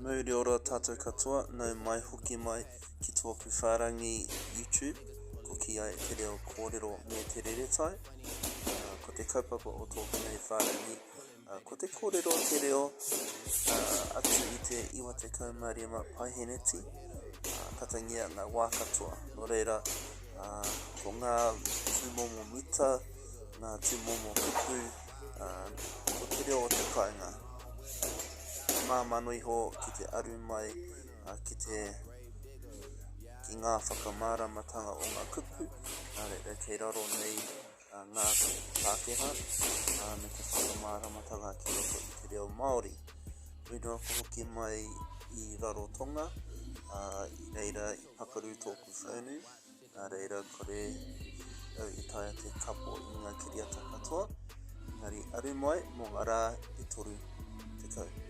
Mauri ora tātou katoa, nau mai hoki mai ki tōku whārangi YouTube, ko Ki Ai Te Reo Kōrero me Te Reretai. Ko te kaupapa o tōku nei whārangi, ko te kōrero te reo atu i te 95 paeheneti, tatangia ngā wā katoa. Nō reira, ko ngā tūmomo mita, ngā tūmomo kupu, ko te reo o te kāinga. Māmā noa iho ki te aru mai ki te ki ngā whakamāramatanga o ngā kupu, nā reira kei raro nei ngā kupu Pākehā me te whakamāramatanga ki roto i te reo Māori. Hoi noa ka hoki mai i Rarotonga, i reira i pakaru tōku whaunu, Nā reira kore au i taea te kapo i ngā kiriata katoa, engari aru mai mō ngā rā e 30.